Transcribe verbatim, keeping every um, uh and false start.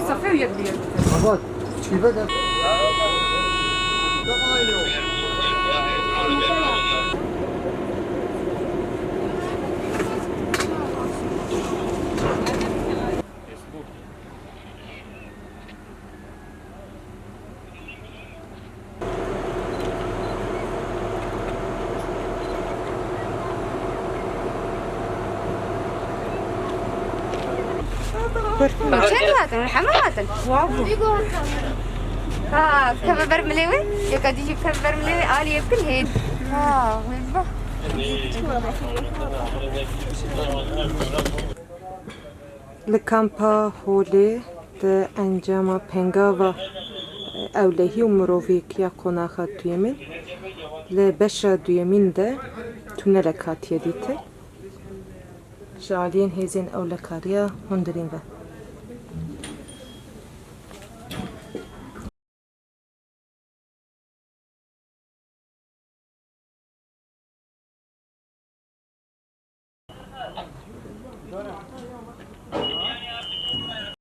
Safê û yek bi yek. Çend hatin? Heme hatin? Ha, keve ber milê wê? Yeka dî jî keve ber milê wê, alî yê bikin hêd. Ha, wê ba. Li kampa Holê di encama pengava ewlehî û mirovîk ya qonaxa duyemîn, li beşa duyemîn de tunelek hatiye dîtin. Ji aliyên hêzên ewlekariya hundirîn ve.